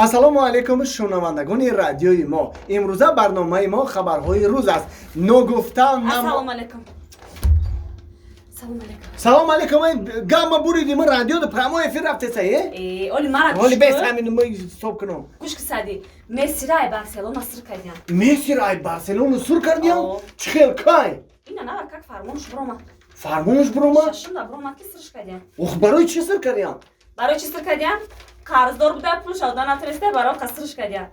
Ассалому алайкум, шунавандагони радиои мо. Имрӯза барномаи мо хабарҳои рӯз аст. Ногуфта Ассалому алайкум. Салом алайкум. Салом алайкум. Гамма буриди, мо радио прямой эфир рафтеса, э? Э, оли мара Оли бес, ҳамин мо ҳисоб кунам. Гӯш ки, сади. Месси ра ай Барселона сир кардиям. Месси ра ай Барселона сур кардиям? О. Чӣ хел, кай? Ина нава как фармонш буромад. Фармонаш буромад? Шашумда буромад ки сирш кардиям. Ох, барои чӣ сир кардиям? Барои чӣ сир кардиям? Қарздор буда, пул шавда натониста, барои қасрш кардиям.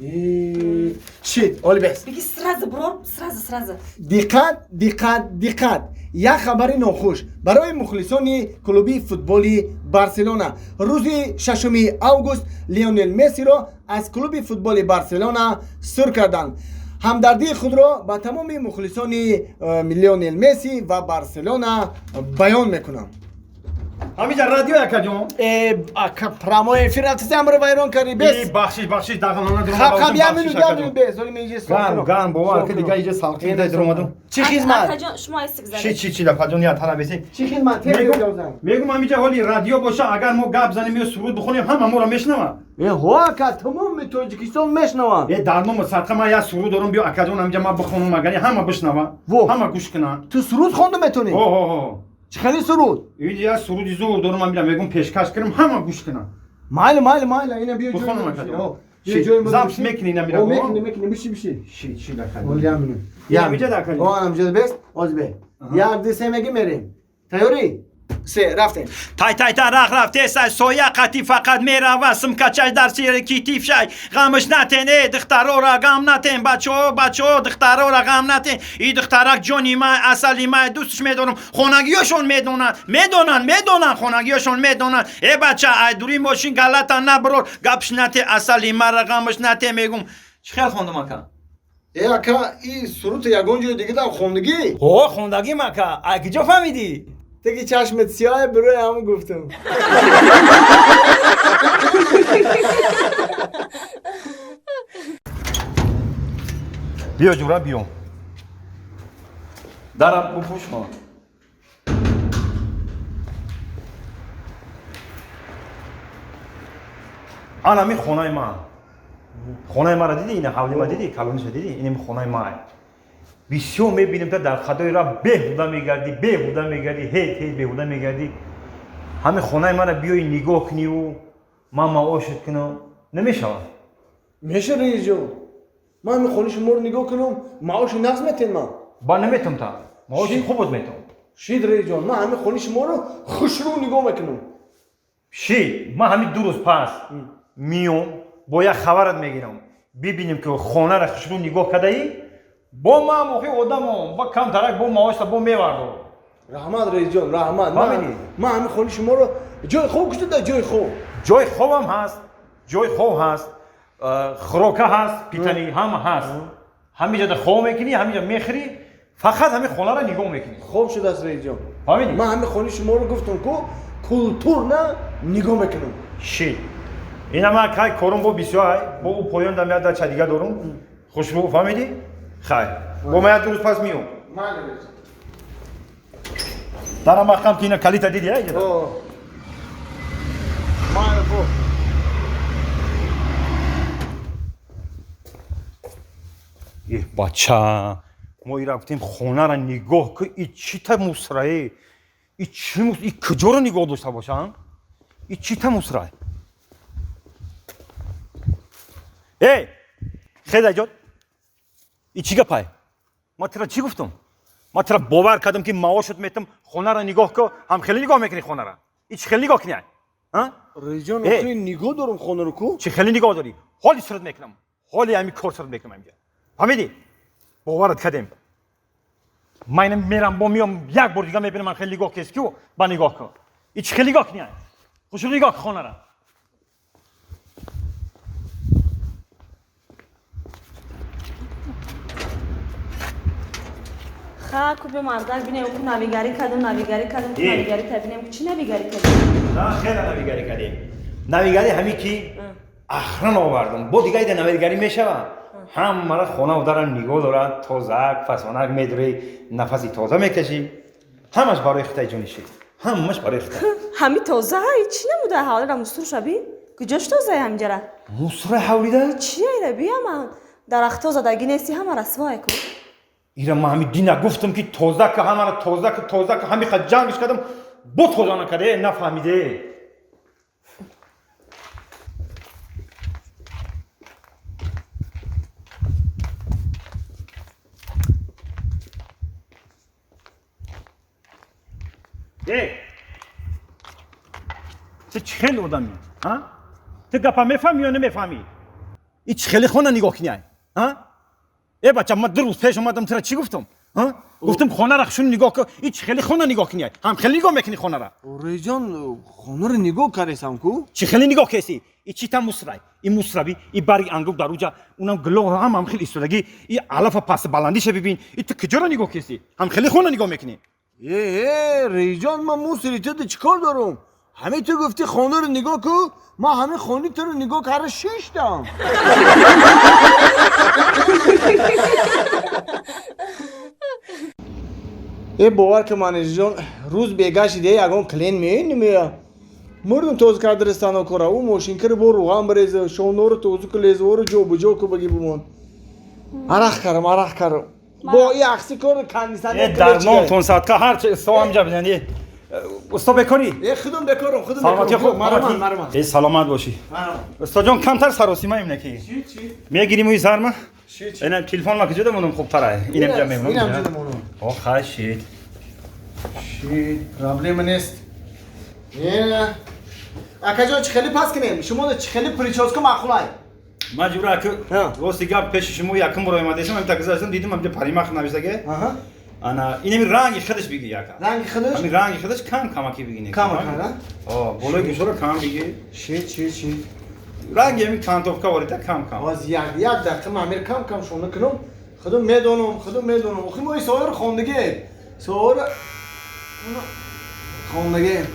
Э, шит, оли бес. Биги сразу бурор, сразу, сразу. Диққат, диққат, диққат! Як хабари нохуш барои мухлисони клуби футболи Барселона. Рӯзи 6 август Лионел Мессиро аз клуби футболи Барселона сур карданд. Ҳамдардии худро ба тамоми мухлисони Лионел Месси ва Барселона баён мекунам. Ҳамиҷа радио, акаҷон. Э, ака, прямой эфир рафтеси, амро вайрон кардӣ, бес. Бахшиш, бахшиш, дағалона. Хаб, хаб, як минут, як минут, бес, оли мен иҷа. Гарм, гарм, бовар ки дига иҷа салқин дай дуромадум. Чӣ хизмат? Акаҷон, шумо айсик Чи задед. чи чи дафаҷон, я тана беси. Чӣ хизмат? Тез. Мегум, ҳамиҷа ҳоли радио боша, агар мо гап занем ё суруд бихонем, ҳама моро мешунаванд. Э, ҳо, ака, тамоми Тоҷикистон мешунаванд. Э, дар номи садқа ман як суруд дорам, биё, акаҷон, ҳамиҷа ман бихонам, агар ҳама бишнаванд. Во. Ҳама гӯш кунанд. Ту суруд хонда метавонӣ? Ҳо, ҳо, ҳо. Чӣ хели суруд? Иҷа як суруди зур дорам, ҳамиҷа мегум пешкаш кунам, ҳама гӯш кунанд. Майли, майли, майли, ина биё. Бихонам, ҷои акаҷон. ҳо, биё ҷои мо. Запись бишин. мекунӣ, ина Ҳо, мира. мекунӣ, мекунӣ, биши, биши. Чи чи дакаҷон. Оли, як минут. Ина ҳамиҷа дакаҷон. Ҳо, ҳамиҷа бес, ози бе. Як, ду, се меги, мерем. Тайёрӣ? Се, рафтем. Тай тай та рах рафтесай, соя қати фақат мерава, симкачаш дар сири китифшай, ғамш натен, э, духтарора ғам натен, бачаҳо, бачаҳо, духтарора ғам натен. И духтарак ҷони май, асали май, дӯстш медорам, хонагиёшон медонанд, медонанд, медонанд, хонагиёшон медонанд. Э, бача, ай дури мошин галата наброр, гапш нате, асали мара ғамш нате, мегум. Чӣ хел хондум, ака? Э, ака, и суруд ягон ҷои дига дам хондагӣ? Ҳо, хондагим, ака. Ай куҷо фаҳмидӣ? Теги чашмат сиёҳе, барои ҳамон гуфтам. Биё, ҷура, биё, дарам бупӯш. Ҳо, анами хонаи ман, хонаи маро дидӣ? Ина ҳавли ма дидӣ, калониша дидӣ? Инами хонаи ман. Бисёр мебинем, та дар хатои ра беҳуда мегардӣ, беҳуда мегардӣ, ҳет ҳет беҳуда мегардӣ. Ҳамин хонаи маро биёи нигоҳ куниву ман маошат кунам, намешавад? Меша, раисҷон, ман ҳамин хонаи шуморо нигоҳ кунам, маоши нағз метен ман? Ба наметам, та маоши хубот метам. Шид, раисҷон, ман ҳамин хонаи шуморо хушрӯ нигоҳ мекунам. Ши, ман ҳамин 2 рӯз пас миём, бо як хабарат мегирам, бибинем ки хонара хушрӯ нигоҳ кардаӣ. Бо ман охи одамом, ба камтарак бо маошта бо мевардор. Раҳмат, раисҷон, раҳмат. Фаҳмидӣ? Ман ҳамин хонаи шуморо ҷои хоб кушода, ҷои хоб. Ҷои хобам ҳаст, ҷои хоб ҳаст, хӯрока ҳаст, питани ҳама ҳаст. Ҳамиҷода хоб мекунӣ, ҳамиҷа мехӯрӣ, фақат ҳамин хонара нигоҳ мекунӣ. Хоб шудааст, раисҷон. Фаҳмидӣ? Ман ҳамин хонаи шуморо гуфтам ку, культурно нигоҳ мекунам. Ши, ина ман кай корум бо бисёр, ай бо ӯ поён дам як дача дига дорум хушрӯ, фаҳмидӣ? Хайр, бо ман як 2 рӯз пас миём. Майли, раисҷон. Дарам маҳкам ки, ина калита дидӣ, а иҷода? Ҳо. Майли, бо. Э, бача, мо ира гуфтем, хонара нигоҳ ку, и чӣ та мусрае, и чӣ мус, и куҷоро нигоҳ дошта бошам, и чӣ та мусрае? Эй, хезаҷон, и чӣ гапай? Ман тира чӣ гуфтам? Ман тира бовар кардам, ки маошат метам, хонара нигоҳ ку, ҳам хеле нигоҳ мекунӣ хонара? И чӣ хеле нигоҳ кунӣ, а? Раисҷон, Э. охи нигоҳ дорам хонаро ку. Чӣ хеле нигоҳ дорӣ? Ҳоли сурат мекунам, ҳоли ҳамин кор сурат мекунам инҷа, фаҳмидӣ? Боварат кардем. Ман ина мерам, бо миём, як бор дига мебинам, ман хеле нигоҳ кес ку, ба нигоҳ кун, и чӣ хеле нигоҳ кунӣ? Хушрӯ нигоҳ кун хонара. Ха, ку биё, мардак, бинем ку навигарӣ кардам, навигарӣ кардам, ку Э. навигарӣ кардем, бинем ку чӣ навигарӣ кардем. На, хеле навигарӣ кардем. Навигарӣ ҳамин ки ахран овардам, бо дига ида навигарӣ мешавад. Ҳамара хонаву дара нигоҳ дорад, тозак фасонак медурӣ, нафаси тоза мекашӣ, ҳамаш барои хитай, ҷониши, ҳамаш барои хитай. Ҳами тоза, чӣ намуда ҳавлара мустур шаби? Куҷош тозае ҳамиҷара? Мусора ҳавлида? Чия ира бия ман дарахто задагӣ нести ҳама расвое ку. Ира ман ҳами дина гуфтам ки тоза ка ҳамара тоза ка тоза ка ҳами қа ҷангш кардам бо тоза накарда нафаҳмиде. Ту чӣ хел одамӣ? Ту гапа мефаҳмӣ ё намефаҳмӣ? И чӣ хеле хона нигоҳ кунӣ? Э бача, ман ду рӯз пеш омадам тура чӣ гуфтам? Гуфтам хонара хушун нигоҳ кун. И чӣ хеле хона нигоҳ кунӣ? Ҳам хеле нигоҳ мекунӣ хонара? Раисҷон, хонаро нигоҳ кардесам ку? Чӣ хеле нигоҳ кардӣ? И чӣ та мусрай? И мусраби, и барги ангур дар уҷа, унам гулоҳ ҳам ҳам хеле истодагӣ, и алафа пас баландиша бибин. И ту куҷоро нигоҳ кардӣ? Ҳам хеле хона нигоҳ мекунӣ? Э, раисҷон, ман мусри ту чӣ кор дорам? Ҳамин ту гуфтӣ хонаро нигоҳ ку, ман ҳамин хони туро нигоҳ карда шиштам. Э бовар ки манежҷон, рӯз бегашти де ягон клиент меояд намеояд. Мурдум тоза карда станокора, ӯ мошинкаро бо рӯған биреза, шонаро тоза ку, лезворо ҷобуҷо ку баги бимон. Арақ кардам, арақ кардам. Бо и акси кор кондиционер дар номтон садқа ҳарчи усто ҳамҷа бизанӣ. Усто бекорӣ? Э худам бекорам, худам саломатӣ хуб, марҳамат, марҳамат. Э саломат бошӣ. Устоҷон, камтар саросимаем неки. Мегирим уи сарма? Инам телефон ма куҷо дамонам хубтара? Инам ҷа мемонам. Инам ҷа дамонам. О хай шид. Шид, проблема нест. Э акаҷон, чӣ хеле пас кунем? Шумо чӣ хеле прическа маъқулай? Ман ҷура ки рости гап пеши шумо якум бор омадесам, ҳам такзаштам дидам ҳамҷа паримах навиштаге. Ана инами ранги худаш биги яка. Ранги худаш? Ҳами ранги худаш кам камаки бигине. Кам кам, а? Болои гӯшаро кам биги. Шид, шид, шид. Ранги ҳами кантовка ворида кам кам. Боз як як дақиқа ман амир кам кам шона кунам. Худам медонам, худам медонам. Охи мо соҳаро хондагем. Соҳаро хондагем.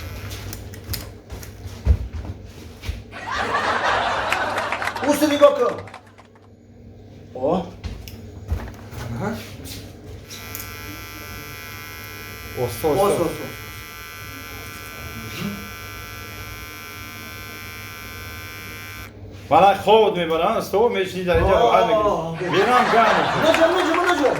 Усто нигоҳ кун. О. Осто, осто. Осто. Вала хобот мебарам, усто мешини дар инҷа роҳат мекунӣ. Берам гарм. Наҷо, наҷо, наҷо.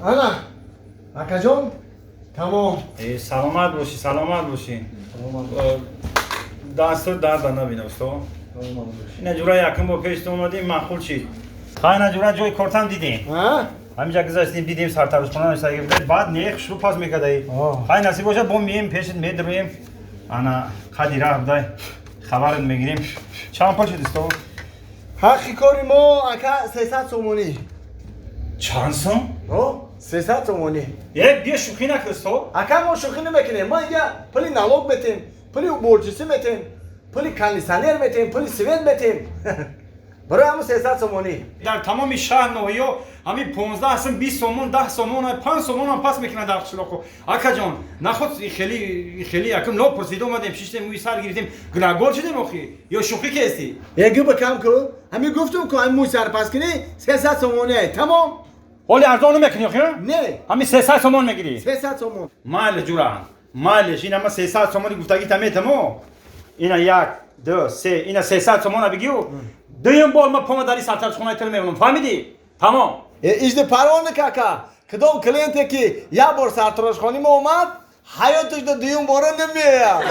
Ана, акаҷон, тамом. Э саломат бошӣ, саломат бошӣ. Дасту дарда набина усто. Ина ҷура якум бо пеш омадем, маъқул шид. Хай на ҷура ҷои кортам дидем. Ҳаминҷа гузаштем, дидем сартарошхона навиштаги буд. Баъд не хушрӯ пас мекардаи. Хай насиб бошад, бо мием пешит медроем. Ана қади раҳ будай хабарат мегирем. Чанд пул шуд усто? Ҳаққи кори мо ака 300 сомонӣ. Чанд сом? 300 сомонӣ. Э бия шӯхӣ накун усто. Ака мо шӯхӣ намекунем. Мо инҷа пули налог метем, пули уборчисӣ метем, пули кондиционер метем, пули свет метем. Барои ҳамун 300 сомонӣ. Дар тамоми шаҳр ноҳиё ҳамин 15 сом, 20 сомон, 10 сомон, 5 сомон ҳам пас мекунанд дар қишлоқҳо. Акаҷон, наход хеле хеле якум нопурсида омадем, шиштем, мӯи сар гирифтем, гунаҳгор шудем охи. Ё шӯхӣ кестӣ? Э гӯ ба кам ку. Ҳамин гуфтум ку ҳамин мӯи сар пас кунӣ 300 сомонӣ. Тамом. Ҳоли арзон намекунӣ, охи? Не. Ҳамин 300 сомон мегирӣ? 300 сомон. Майле, ҷура, майлеш, ина ма 300 сомони гуфтагита метамо. Ина як, ду, се, ина 300 сомона бигиу. Дуюм бор ма пома дари сартарошхонаи туро мемонам, фаҳмидӣ? Тамом. Ижди парвона кака, кадом клиенте ки як бор сартарошхони мо омад, ҳаёташда дуюм бора намеяд.